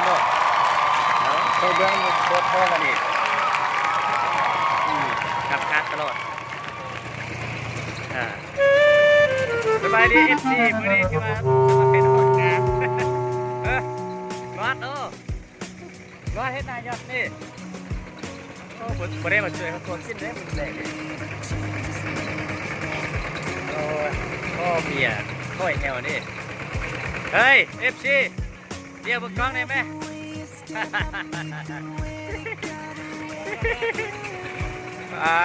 ໂຕເມືອງບໍ່ແພງອັນນີ້ ອືມ ກັບຄາດຕະຫຼອດ. ອ່າ ສະບາຍດີ ເອັຟຊີ ມື້ນີ້ຖືວ່າເປັນໂອກາດ ເອີ ງອດ ໂອ້ ງອດເຮັດນາຍອດນີ້ ໂອ້ ບໍ່ ບໍ່ໄດ້ມາຊ່ວຍເຂົາຄົວກິນເດ້ມື້ແລງນີ້ ໂອ້ຍ ພໍເບຍ ຄ່ອຍແອວນີ້ ເຮີ້ຍ ເອັຟຊີ ດຽວເບິ່ງກ້ອງໄດ້ໄໝ? ເອີ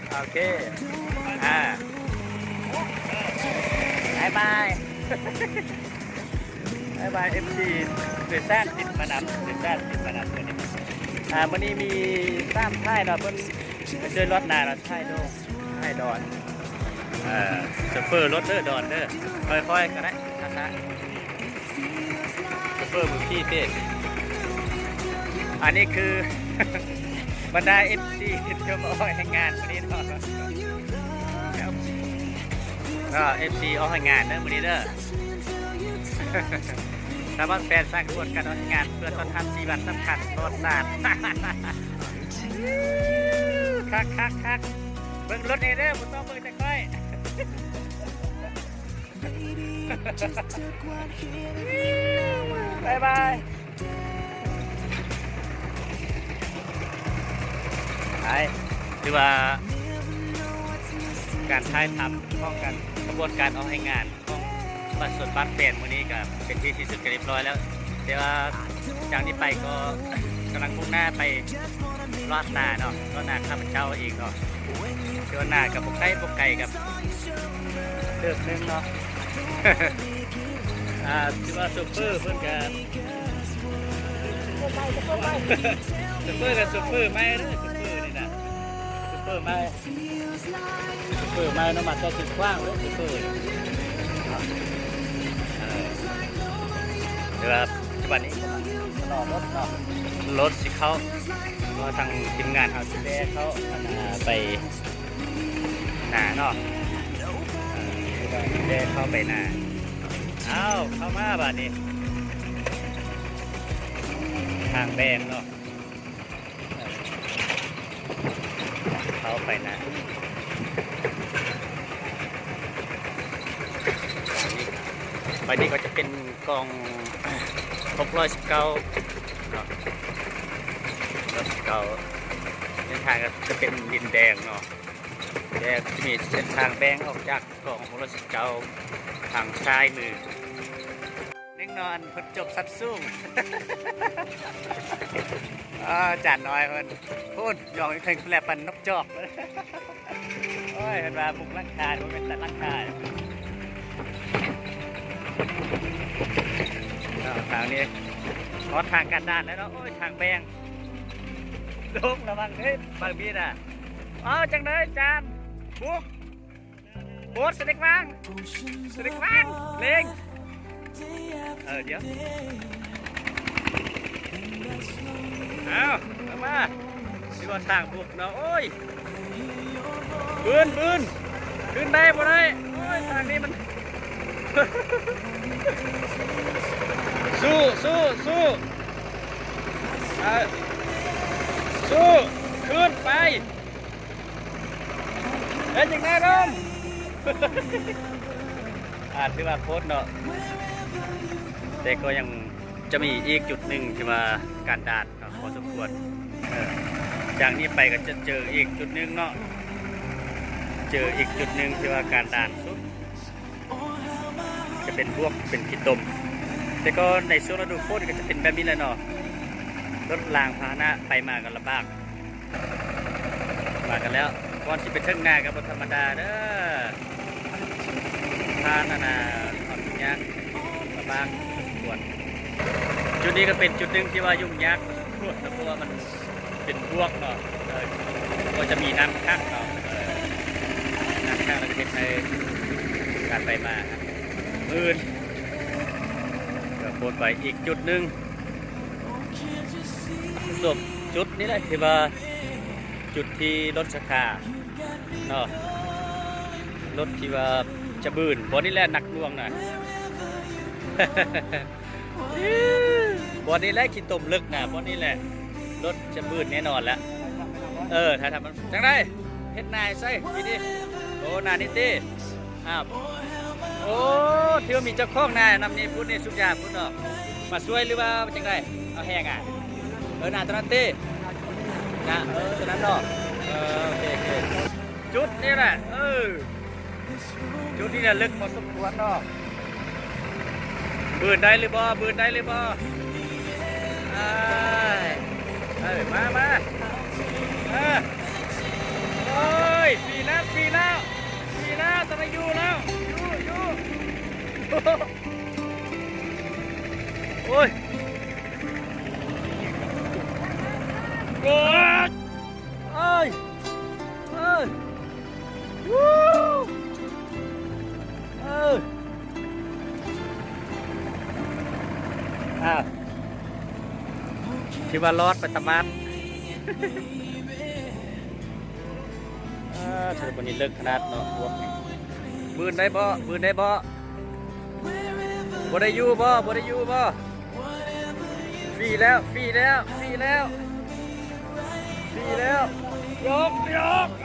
ໂອເຄ ອ່າ ບາຍບາຍ ບາຍບາຍ ເອັຟຊີ ໂດຍສານຕິດມານຳ ໂດຍສານຕິດມານຳມື້ນີ້ ອ່າ ມື້ນີ້ມີສາມທ້າຍເນາະ ເພິ່ນໄປຊ່ວຍລອດນາເນາະ ທ້າຍໂດ ທ້າຍດອນ ເອີ ໂຊເຟີລົດເດີ ດອນເດີ ຄ່ອຍໆ ກໍໄດ້ ຊ້າໆ. ໂຊເຟີມືພີ້ເດ້ ອັນນີ້ຄືບັນດາເອັຟຊີທີ່ມາອອກແຮງງານມື້ນີ້ເນາະ ເນາະ ເອັຟຊີອອກແຮງງານເດີມື້ນີ້ເດີ ສາມາດແຟນສ້າງຂະບວນການອອກແຮງງານ ເພື່ອຕ້ອນຮັບສີ່ວັນສຳຄັນປະຫວັດສາດ ຄັກໆໆ ເບິ່ງລົດເອເດີ ບໍ່ຕ້ອງເບິ່ງແຕ່ຂ້ອຍ. ບາຍບາຍ ໄປ ຖືວ່າການຖ່າຍທຳຂອງການ ຂະບວນການອອກແຮງງານຂອງບ້ານສວນບ້ານແປນມື້ນີ້ກະເປັນທີ່ສິ້ນສຸດກັນຮຽບຮ້ອຍແລ້ວ ແຕ່ວ່າຈາກນີ້ໄປກໍກຳລັງມຸ່ງໜ້າໄປລາດນາເນາະ ລາດນາຂ້າພະເຈົ້າເອງເນາະ ແຕ່ວ່ານາກະບໍ່ໃກ້ບໍ່ໄກກັບ ເຕີບໜຶ່ງເນາະ ອ່າ ຖືວ່າໂຊເຟີເພິ່ນກະ ໂຊເຟີກະໂຊເຟີໃໝ່ເດີ ໂຊເຟີນີ້ນະ ໂຊເຟີໃໝ່ ໂຊເຟີໃໝ່ເນາະ ມາແຕ່ຊຽງຂວາງເດີ ໂຊເຟີ ເອີ ຖືວ່າປັດຈຸບັນນີ້ກຳລັງລໍລົດເນາະ ລົດຊິເຂົ້າ ເພາະວ່າທາງທີມງານເຮົາຊິແລ່ເຂົ້າ ອັນນ່າ ໄປ ໜ້າເນາະ ເອີ ແລ່ເຂົ້າໄປໜ້າ ອ້າວ ເຂົ້າມາບາດນີ້ ທາງແບ່ງເນາະ ເອີ ເຂົ້າໄປໜ້າ ໄປນີ້ ໄປນີ້ກໍຈະເປັນ ກ່ອງຫົກຮ້ອຍສິບເກົ້າເນາະ ຫົກຮ້ອຍສິບເກົ້າ ເສັ້ນທາງກໍຈະເປັນດິນແດງເນາະ ແຕ່ຈະມີເສັ້ນທາງແບ່ງອອກຈາກກ່ອງຫົກຮ້ອຍສິບເກົ້າທາງຊ້າຍມື ໜຶ່ງນອນເພິ່ນຈົບຊັ້ນສູງ ອາ ຈານນ້ອຍເພິ່ນ ພຸ້ນ ຍ່ອງຢູ່ເທິງພຸ້ນແຫຼະ ປັນນົກຈອກ. ໂອ້ຍ ເພິ່ນວ່າມຸງຫຼັງຄາ ບໍ່ແມ່ນແຕ່ຫຼັງຄາ ເນາະ ທາງນີ້ຮອດທາງກັນດານແລ້ວເນາະ ໂອ້ຍ ທາງແບ່ງ ລົງລະວັງເດີ ບາງມີນະ ເອົາ ຈັ່ງໃດຈານ ບຸກ ໂບດ ສະເຕັກວາງ ສະເຕັກວາງ ເລັງ ເອີ ດຽວ ອ້າວ ເຂົ້າມາ ຊິວ່າທາງບຸກເນາະ ໂອ້ຍ ບືນ ບືນ ຂຶ້ນໄດ້ບໍ່ໄດ້ ໂອ້ຍ ທາງນີ້ມັນ ສູ້ ສູ້ ສູ້ ເອີ ສູ້ ຂຶ້ນໄປ. ເຮັດຈັ່ງໃດເນາະ ອ່າ ຖືວ່າໂພດເນາະ ແຕ່ກໍຍັງຈະມີອີກຈຸດໜຶ່ງທີ່ວ່າກັນດານເນາະ ພໍສົມຄວນ ເອີ ຈາກນີ້ໄປກໍຈະເຈີອີກຈຸດໜຶ່ງເນາະ ເຈີອີກຈຸດໜຶ່ງທີ່ວ່າກັນດານສຸດ ຈະເປັນບວກເປັນຂີ້ຕົມ ແຕ່ກໍໃນຊ່ວງລະດູຝົນກໍຈະເປັນແບບນີ້ແຫຼະເນາະ ລົດລາງພາຫະນະໄປມາກໍລຳບາກ ມາກັນແລ້ວ ກ່ອນຊິໄປເຖິງໜ້າກໍບໍ່ທຳມະດາເດີ ຜ່ານອັນນ່າ ຄວາມຫຍຸ້ງຍາກລຳບາກສົມຄວນ ຈຸດນີ້ກໍເປັນຈຸດໜຶ່ງທີ່ວ່າຫຍຸ້ງຍາກສົມຄວນ ເພາະວ່າມັນ ເປັນບວກເນາະ ເອີ ກໍຈະມີນ້ຳຂັງເນາະ ເອີ ນ້ຳຂັງແລ້ວກໍເຮັດໃຫ້ການໄປມາມື່ນ ກໍໂພດໄປອີກຈຸດໜຶ່ງ ສົມ ຈຸດນີ້ແຫຼະທີ່ວ່າ ຈຸດທີ່ລົດສະກາເນາະ ລົດທີ່ວ່າຈະບືນ ບ່ອນນີ້ແຫຼະໜັກໜ່ວງນະ. ບ່ອນນີ້ແຫຼະ ຂີ້ຕົມເລິກນະ ບ່ອນນີ້ແຫຼະ ລົດຈະບືນແນ່ນອນແຫຼະ. ເອີ ຖ້າ ຖ້າມັນ ຈັ່ງໃດ? ເຮັດໜ້າໃສ່ດີໆ. ໂອ້ ໜ້ານີ້ຕິ. ອ້າວ ໂອ້ ຖືວ່າມີເຈົ້າຂອງນານຳນີ້ ພຸ້ນນີ້ ສຸກຢາພຸ້ນເນາະ ມາຊ່ວຍ ຫຼືວ່າຈັ່ງໃດ? ເອົາແຮງອ່ະ. ເອີ ນາຕົວນັ້ນຕິ ນາ ເອີ ຕົວນັ້ນເນາະ. ເອີ ໂອເຄ ໂອເຄ ຈຸດນີ້ແຫຼະ ເອີ ຈຸດນີ້ແຫຼະ ເລິກພໍສົມຄວນເນາະ. ບືນໄດ້ຫຼືບໍ່? ບືນໄດ້ຫຼືບໍ່? ອ້າຍ ເອີ ມາ ມາ ເອີ ໂອ້ຍ ຟຣີແລ້ວ ຟຣີແລ້ວ ຟຣີແລ້ວ ຕ້ອງໄດ້ຢູ່ແລ້ວ ຢູ່ ຢູ່ ໂອ້ຍ ໂອ້ຍ ເອີຍ ເອີຍ ວູ້ ເອີ ອ້າວ ຖືວ່າລອດໄປຕະໝາດ. ເອີ ເທື່ອບັດນີ້ເລິກຂະໜາດເນາະ ພວກນີ້ ບືນໄດ້ບໍ່? ບືນໄດ້ບໍ່? ບໍ່ໄດ້ຢູ່ບໍ່? ບໍ່ໄດ້ຢູ່ບໍ່? ຟຣີແລ້ວ ຟຣີແລ້ວ ຟຣີແລ້ວ ຟຣີແລ້ວ ຍົກ ຍົກ ເ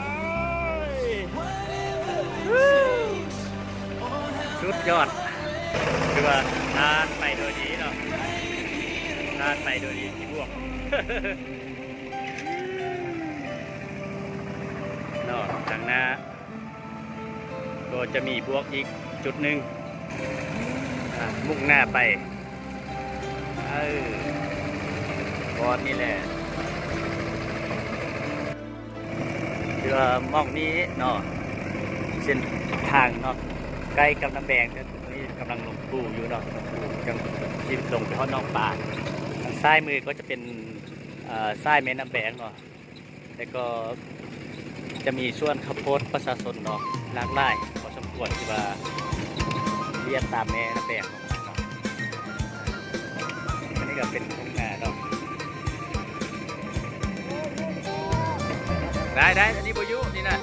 ອີຍ ສຸດຍອດ ຖືວ່າຜ່ານໄປໂດຍດີເນາະ ຜ່ານໄປໂດຍດີ ທີ່ບວກເນາະ ທາງໜ້າ ກໍຈະມີບວກອີກຈຸດໜຶ່ງ ອ່າ ມຸ່ງໜ້າໄປ ເອີ ບ່ອນນີ້ແຫຼະ ຄືວ່າໝ່ອງນີ້ເນາະ ເສັ້ນທາງເນາະ ໃກ້ກັບນ້ຳແບງ ແຕ່ນີ້ກຳລັງລົງປູຢູ່ເນາະ ລົງປູ ຈັ່ງຊິລົງໄປຮອດໜອງປາ. ທາງຊ້າຍມືກໍຈະເປັນ ເອີ ສາຍແມ່ນ້ຳແບງເນາະ. ແລ້ວກໍຈະມີສວນເຂົ້າໂພດປະຊາຊົນເນາະ ຫຼາກຫຼາຍພໍສົມຄວນ ທີ່ວ່າລຽບຕາມແມ່ນ້ຳແບງເນາະ. ອັນນີ້ກໍເປັນທົ່ງນາເນາະ ໄດ້ໆ ອັນນີ້ບໍ່ຢູ່ ນີ້ນະ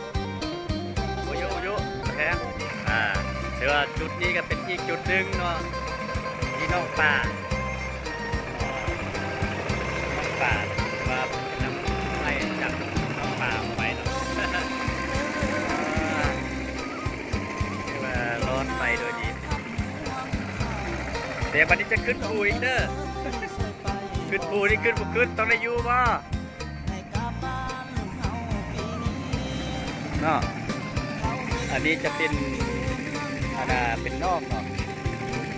ບໍ່ຢູ່ ບໍ່ຢູ່ ແພງ ອ່າ ແຕ່ວ່າຈຸດນີ້ກໍເປັນອີກຈຸດໜຶ່ງເນາະ ທີ່ໜອງປາ ປາ ວ່ານຳໄລ່ຈັບເອົາປາອອກໄປເນາະ ຖືວ່າລອດໄປໂດຍດີ. ແຕ່ບັດນີ້ຈະຂຶ້ນພູອີກເດີ ຂຶ້ນພູນີ້ຂຶ້ນບໍ່ຂຶ້ນ ຕ້ອງໄດ້ຢູ່ບໍ່? ເນາະ ອັນນີ້ຈະເປັນ ອັນນ່າ ເປັນໜອງເນາະ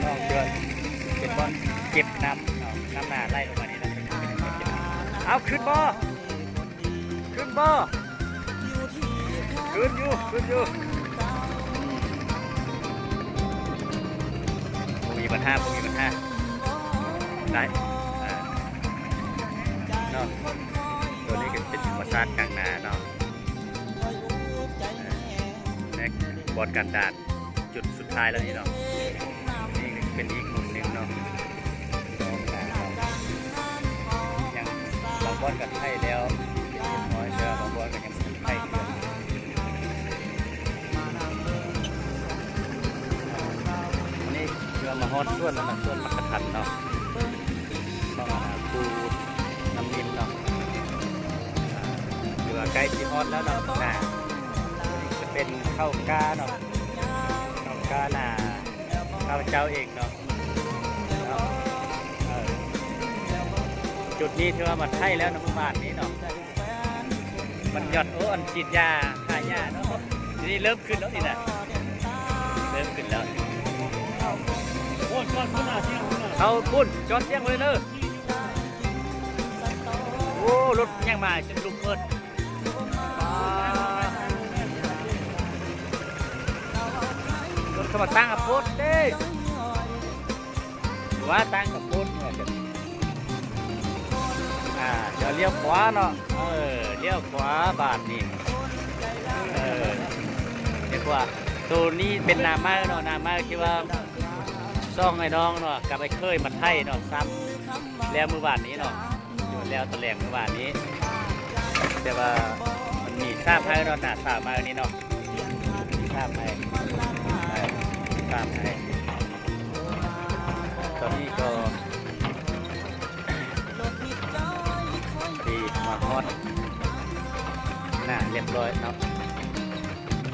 ໜອງທີ່ວ່າເປັນບ່ອນເກັບນ້ຳເນາະ ນ້ຳໜາໄຫຼລົງມານີ້ນະ ເປັນບ່ອນເກັບນ້ຳ. ເອົາ ຂຶ້ນບໍ່? ຂຶ້ນບໍ່? ຂຶ້ນຢູ່ ຂຶ້ນຢູ່ ອືມ ບໍ່ມີບັນຫາ ບໍ່ມີບັນຫາ ໄດ້ ເອີ ເນາະ ຕົວນີ້ກໍເປັນທຳມະຊາດກາງນາເນາະ ເອີ ແລະ ບ່ອນກັນດານ ຈຸດສຸດທ້າຍແລ້ວນີ້ເນາະ ນີ້ເປັນອີກມຸມໜຶ່ງເນາະ ຍັງບາງບ່ອນກໍໄຖແລ້ວເປັນທີ່ຮຽບຮ້ອຍ ແຕ່ວ່າບາງບ່ອນກໍຍັງບໍ່ໄຖເທື່ອ. ອັນນີ້ເຮືອມາຮອດສວນ ສວນໝາກກະທັນເນາະ ຂອງ ອ່າ ພູນ້ຳນິນເນາະ ຖືວ່າໃກ້ຊິຮອດແລ້ວເນາະ ອ່າ ຈະເປັນເຂົ້າກ້າເນາະ ເຂົ້າກ້ານາຂ້າພະເຈົ້າເອງເນາະ ເນາະ ເອີ ຈຸດນີ້ຖືວ່າມາໄຖແລ້ວນະ ມື້ວານນີ້ເນາະ ມັນຢອດ ໂອ້ ອັນສີດຢາ ຂ້າຫຍ້າເນາະ ດຽວນີ້ເລີ່ມຂຶ້ນແລ້ວນີ້ນະ ເລີ່ມຂຶ້ນແລ້ວ ເຂົ້າພຸ້ນ ຈອດສຽງໄວ້ເດີ ໂອ້ ລົດຍັງມາຈົນລຸກເບີດ ອ່າ ລົດເຂົ້າມາຕັ້ງກະໂພດເດ້ ວ່າຕັ້ງກະໂພດ ອ່າ ດຽວລ້ຽວຂວາເນາະ ເອີ ລ້ຽວຂວາບາດນີ້ ເອີ ລ້ຽວຂວາ ໂຕນີ້ເປັນໜ້າໄມ້ເນາະ ໜ້າໄມ້ທີ່ວ່າ ສອງອ້າຍນ້ອງເນາະ ກັບອ້າຍເຂີຍມາໄຖເນາະ ຊ້ຳແລ້ວມື້ວານນີ້ເນາະ ຢູ່ແລ້ວຕອນແລງມື້ວານນີ້ ແຕ່ວ່າມັນມີສາມໄຮ່ເນາະ ໜ້າສາມໄຮ່ນີ້ເນາະ ມີສາມໄຮ່ ເອີ ສາມໄຮ່ ຕອນນີ້ກໍ ດີມາຮອດໜ້າຮຽບຮ້ອຍເນາະ,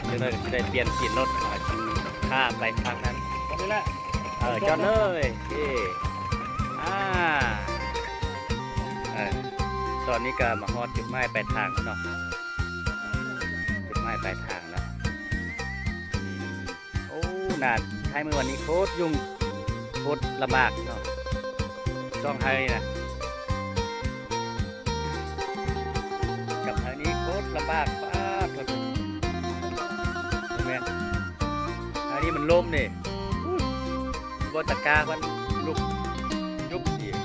ຈັ່ງໃດກໍຊິໄດ້ປ່ຽນຕີນລົດ ແລ້ວຈຶ່ງພາໄປທາງນັ້ນ. ນີ້ແຫຼະ ເອີ ຈອດເລີຍ. ເອີ ອາ ເອີ ຕອນນີ້ກໍມາຮອດຈຸດໝາຍປາຍທາງແລ້ວເນາະ, ຈຸດໝາຍປາຍທາງແລ້ວ. ໂອ້ ໜ້າທ້າຍມືວັນນີ້ໂຄດຫຍຸ້ງ ໂຄດລຳບາກເນາະ, ຊ່ອງໄຮ່ນະ ກັບໄຮ່ນີ້ໂຄດລຳບາກ. ປາດໂທດ ແມ່ນ ໄຮ່ນີ້ມັນລົ້ມເດ້. ບໍ່ຕະກ້າເພິ່ນລຸກຍຸບອີກ.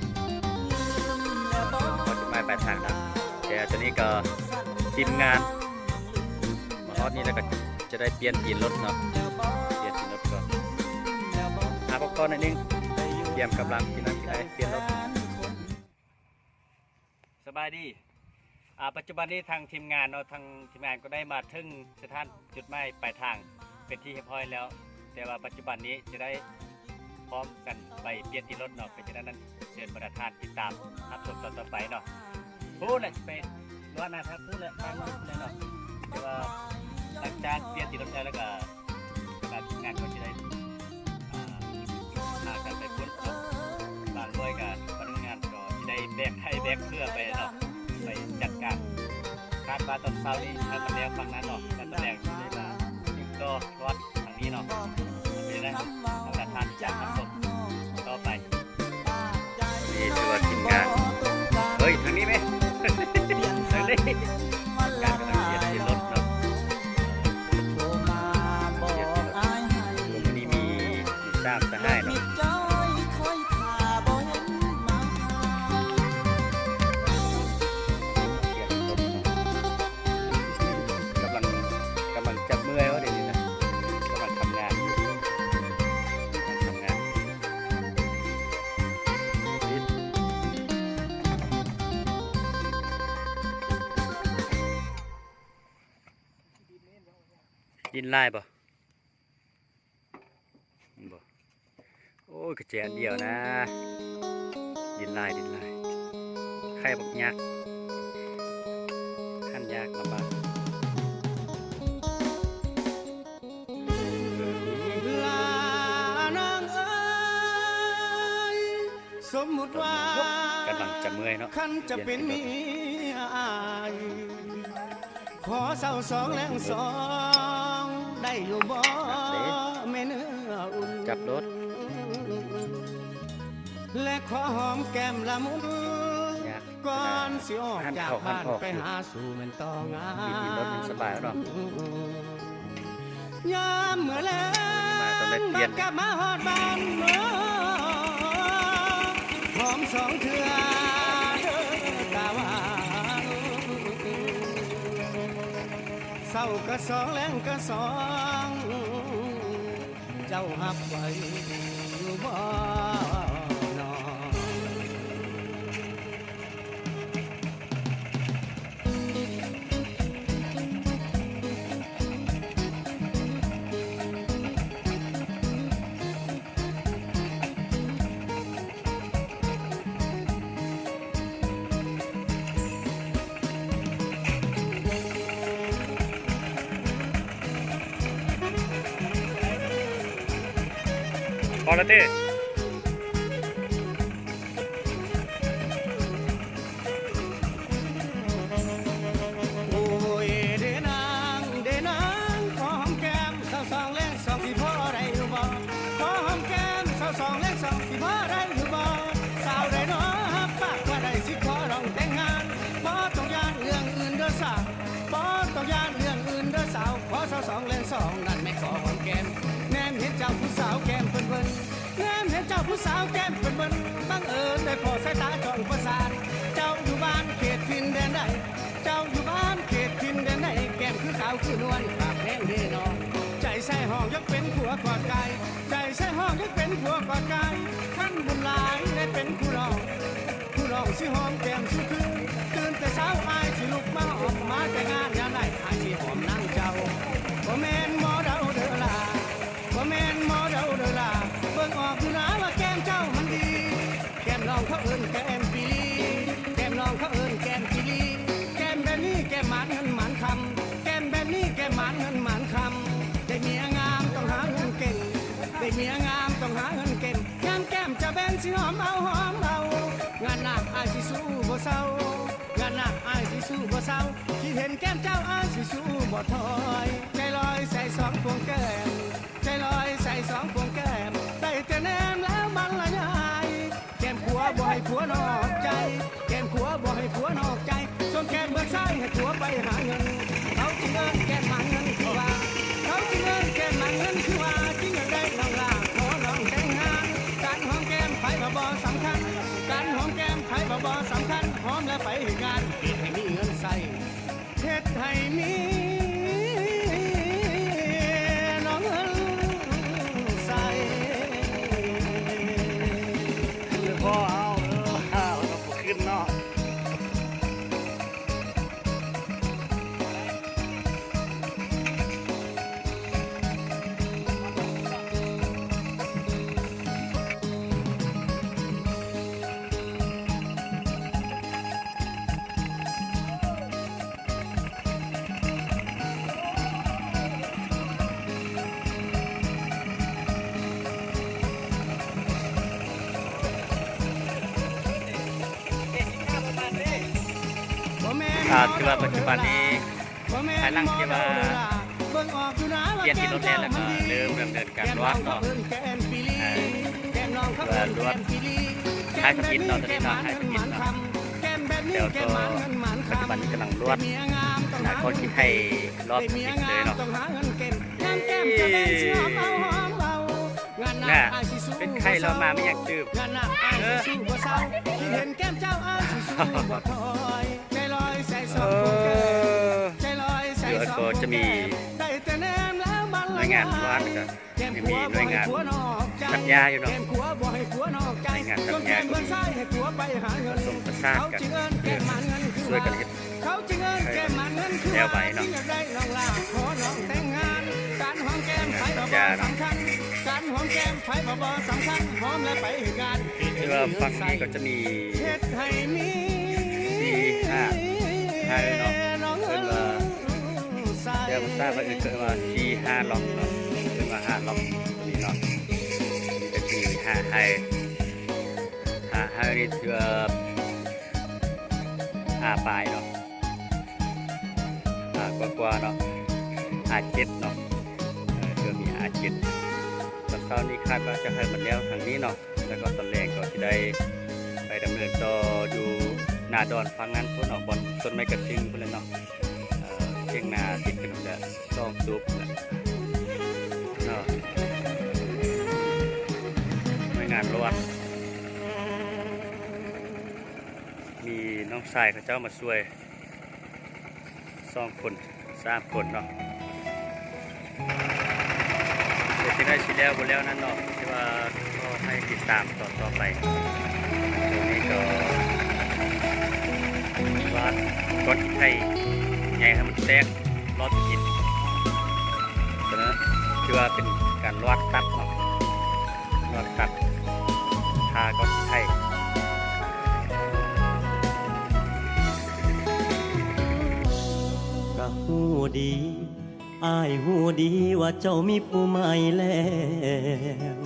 ເຮົາຈະມາປາຍທາງແລ້ວ, ແຕ່ຕອນນີ້ກໍທີມງານມາຮອດນີ້ແລ້ວກໍຈະໄດ້ປ່ຽນຕີນລົດເນາະ, ປ່ຽນຕີນລົດກ່ອນ ຫາພັກຜ່ອນໜ້ອຍໜຶ່ງ, ກຽມກຳລັງກິນນ້ຳກິນໄອ ປ່ຽນລົດ. ສະບາຍດີ. ອາ ປັດຈຸບັນນີ້ທາງທີມງານເນາະ, ທາງທີມງານກໍໄດ້ມາເຖິງສະຖານຈຸດໝາຍປາຍທາງເປັນທີ່ຮຽບຮ້ອຍແລ້ວ, ແຕ່ວ່າປັດຈຸບັນນີ້ຈະໄດ້ພ້ອມກັນໄປປ່ຽນຕີນລົດເນາະ. ເປັນຈັ່ງໃດນັ້ນ ເຊີນບັນດາທ່ານຕິດຕາມຮັບຊົມຕອນຕໍ່ໄປເນາະ. ພຸ້ນແຫຼະ ຊິໄປລອດໜ້າທາງພຸ້ນແຫຼະ ທາງພຸ້ນແຫຼະເນາະ. ແຕ່ວ່າຫຼັງຈາກປ່ຽນຕີນລົດແລ້ວ ແລ້ວກໍ ການງານກໍຈະໄດ້ ອ່າ ພາກັນໄປຄົ້ນພົບ, ບາງໜ່ວຍກໍພະນັກງານກໍຈະໄດ້ແບກໄຖແບກເຄືອໄປເນາະ, ໄປຈັດການ. ຄາດວ່າຕອນເຊົ້ານີ້ ຖ້າມັນແລ້ວຝັ່ງນັ້ນເນາະ, ຖ້າມັນແລ້ວຊິໄດ້ມາສືບຕໍ່ທອດທາງນີ້ເນາະ. ເປັນຈັ່ງໃດ ເຮົາກໍທ່ານຈະຮັບຊົມຕໍ່ໄປ. ນີ້ຖືວ່າທີມງານ ເຮີ້ຍ ທາງນີ້ແມະ ທາງນີ້ ການກຳລັງປ່ຽນຕີນລົດເນາະ. ໂອ້ ມື້ນີ້ມີ ມີສາມສະຫາຍເນາະ ປ່ຽນລົດເນາະ. ກຳລັງ ກຳລັງຈະເມື່ອຍວ່າດຽວນີ້ນະ, ກຳລັງທຳງານຢູ່ ກຳລັງທຳງານ. ດິນຫຼາຍບໍ່? ເຫັນບໍ່? ໂອ້ຍ ກະແຈອັນດຽວນະ. ດິນຫຼາຍ ດິນຫຼາຍ. ໄຂ່ບັກຍັກ ຫັນຍາກລຳບາກ. ຫຼ້ານາງເອີຍ ສົມມຸດວ່າ ກຳລັງຈະເມື່ອຍເນາະ ຄັນຈະເປັນເມຍອ້າຍ ຂໍເຊົ້າສອງແລງສອງ ໄດ້ຢູ່ບໍ່ແມ່ເນື້ອອຸ່ນ? ຈັບລົດ ແລະ ຂໍຫອມແກ້ມລະມຸນ ກ່ອນຊິອອກຈາກບ້ານໄປຫາສູ່ແມ່ນຕ້ອງງານ. ມີຕີນລົດຍັງສະບາຍເນາະ. ຍາມເມື່ອແລງ ມາຕ້ອງໄດ້ປ່ຽນ ກັບມາຮອດບ້ານ ໂອ້ ຫອມສອງເທື່ອເດີຕາຫວານ. ເຊົ້າກະສອງແລງກະສອງ ເຈົ້າຮັບໄວ້ຢູ່ບໍ່ນໍ? ພໍແລ້ວຕິ. ໂອ້ຍ ເດນາງ ເດນາງ ຂໍຫອມແກ້ມເຊົ້າສອງແລງສອງ ຊິພໍໄດ້ຢູ່ບໍ່? ຂໍຫອມແກ້ມເຊົ້າສອງແລງສອງ ຊິພໍໄດ້ຢູ່ບໍ່? ສາວໃດນໍຮັບປາກວ່າໄດ້ ຊິຂໍລອງແຕ່ງງານ. ບໍ່ຕ້ອງຢ້ານເລື່ອງອື່ນເດີສາວ ບໍ່ຕ້ອງຢ້ານເລື່ອງອື່ນເດີສາວ. ຂໍເຊົ້າສອງແລງສອງ ນັ້ນແມ່ນຂໍຫອມແກ້ມ. ແນມເຫັນເຈົ້າຜູ້ສາວແກ້ມເພິ່ນໆ ແນມເຫັນເຈົ້າຜູ້ສາວແກ້ມເພິ່ນໆ ບັງເອີນໄດ້ພໍ້ສາຍຕາຈ້ອງປະສານ. ເຈົ້າຢູ່ບ້ານເຂດຖິ່ນແດນໃດ? ເຈົ້າຢູ່ບ້ານເຂດຖິ່ນແດນໃດ? ແກ້ມຄືຂາວຄືນວນ ປາກແດງເດນໍ. ໃຈໃສ່ຫ້ອງຢາກເປັນຜົວກອດກາຍ ໃຈໃສ່ຫ້ອງຢາກເປັນຜົວກອດກາຍ. ຄັນບຸນຫຼາຍໄດ້ເປັນຄູ່ລອງ ຜູ້ລອງຊິຫອມແກ້ມສູ່ຄືນ. ຕື່ນແຕ່ເຊົ້າອ້າຍຊິລຸກມາຫອມ ມາແຕ່ງງານຍາມໃດ ອ້າຍຊິຫອມນາງເຈົ້າ. ບໍ່ແມ່ນໝໍເດົາເດີລາ ບໍ່ແມ່ນໝໍເດົາເດີລາ ເບິ່ງອອກຢູ່ນາວ່າແກ້ມເຈົ້າມັນດີ ເຂົາເອີ້ນແກ້ມປີລີ ແກ້ມນ້ອງເຂົາເອີ້ນແກ້ມປີລີ ແກ້ມແບບນີ້ແກ້ມໝານເງິນໝານຄຳ ແກ້ມແບບນີ້ແກ້ມໝານເງິນໝານຄຳ ໄດ້ເມຍງາມຕ້ອງຫາເງິນເກັ່ງ ໄດ້ເມຍງາມຕ້ອງຫາເງິນເກັ່ງ ຍາມແກ້ມຈະແບນຊິຫອມເອົາຫອມເອົາ ງານໜ້າອ້າຍຊິສູ້ບໍ່ເຊົາ ງານໜ້າອ້າຍຊິສູ້ບໍ່ເຊົາ ຄິດເຫັນແກ້ມເຈົ້າອ້າຍຊິສູ້ບໍ່ຖອຍ ໃຈລອຍໃສ່ສອງພວງແກ້ມ ໃຈລອຍໃສ່ສອງພວງແກ້ມ ໄດ້ແຕ່ແນມແລ້ວມັນລະຍາຍ ແກ້ມຂວາບໍ່ໃຫ້ຜົວນອກໃຈ ແກ້ມຂວາບໍ່ໃຫ້ຜົວນອກໃຈ ສ່ວນແກ້ມເບື້ອງຊ້າຍໃຫ້ຜົວໄປຫາເງິນ ເຂົາຈຶ່ງເອີ້ນແກ້ມໝານເງິນຄືວ່າ ເຂົາຈຶ່ງເອີ້ນແກ້ມໝານເງິນຄືວ່າ ຈຶ່ງຢາກໄດ້ນ້ອງຫຼ້າ ຂໍນ້ອງແຕ່ງງານ ການຫອມແກ້ມໃຜວ່າບໍ່ສຳຄັນ ການຫອມແກ້ມໃຜວ່າບໍ່ສຳຄັນ ຫອມແລ້ວໄປເຮັດງານ ເຮັດໃຫ້ມີເງິນໃຊ້ ເຮັດໃຫ້ມີນ້ອງເງິນໃຊ້ ອ່າ ຖືວ່າປັດຈຸບັນນີ້ ພາຍຫຼັງທີ່ວ່າປ່ຽນທີ່ລົດແລ້ວ ແລ້ວກໍເລີ່ມດຳເນີນການລວດເນາະ ເອີ ວ່າລວດ ຂາຍທຳອິດເນາະ ຕອນນີ້ເນາະ ຂາຍທຳອິດເນາະ ແລ້ວກໍປັດຈຸບັນກຳລັງລວດ ນະຄອນຂີ້ໄຮ່ລອບທຳອິດເລີຍເນາະ ນະ ເປັນໄຂ້ລາວມາແມ່ນຫຍັງຕື່ມ ເອີ ເອີ ແລ້ວກໍຈະມີໜ່ວຍງານວັດ ແລ້ວກໍຍັງມີໜ່ວຍງານຕັດຫຍ້າຢູ່ເນາະ ໜ່ວຍງານຕັດຫຍ້າກໍມີ ປະສົມປະສານກັນ ເອີ ຊ່ວຍກັນເຮັດ ເອີ ແລ້ວໄວເນາະ ໜ່ວຍງານຕັດຫຍ້າເນາະ ທີ່ວ່າຝັ່ງນີ້ກໍຈະມີສີ່ຫ້າໄຮ່ເນາະ ເອີ້ນວ່າ ແຕ່ພາສາບ້ານອື່ນເອີ້ນວ່າສີ່ຫ້າລັອກເນາະ ເອີ້ນວ່າຫ້າລັອກນີ້ເນາະ ມີແຕ່ສີ່ຫ້າໄຮ່ ຫ້າໄຮ່ນີ້ຖືວ່າຫ້າປາຍເນາະ ຫ້າກວ່າໆເນາະ ຫ້າເຈັດເນາະ ເອີ ຖືວ່າມີຫ້າເຈັດ ຕອນເຊົ້ານີ້ຄາດວ່າຈະໃຫ້ມັນແລ້ວທາງນີ້ເນາະ ແລ້ວກໍຕອນແລງກໍຊິໄດ້ໄປດຳເນີນຕໍ່ຢູ່ໜ້າດອນຝັ່ງນັ້ນພຸ້ນເນາະ ບ່ອນຕົ້ນໄມ້ກະທິງພຸ້ນແຫຼະເນາະ ເອີ ຖຽງນາຕິດກັນພຸ້ນແຫຼະ ສອງຕູບພຸ້ນແຫຼະເນາະ ໜ່ວຍງານລວດ ມີນ້ອງຊາຍເຂົາເຈົ້າມາຊ່ວຍ ສອງຄົນ ສາມຄົນເນາະ ເຮັດຈັ່ງໃດຊິແລ້ວບໍ່ແລ້ວນັ້ນເນາະ ແຕ່ວ່າກໍໃຫ້ຕິດຕາມຕອນຕໍ່ໄປ ໂຕນີ້ກໍວາດກ້ອນຂີ້ໄຮ່ໃຫຍ່ໃຫ້ມັນແຕກລອດຫີນ ໂຕນັ້ນຄືວ່າເປັນການລວດຕັດເນາະ ລວດຕັດ ທາກ້ອນຂີ້ໄຮ່. ກະຮູ້ດີ ອ້າຍຮູ້ດີວ່າເຈົ້າມີຜູ້ໃໝ່ແລ້ວ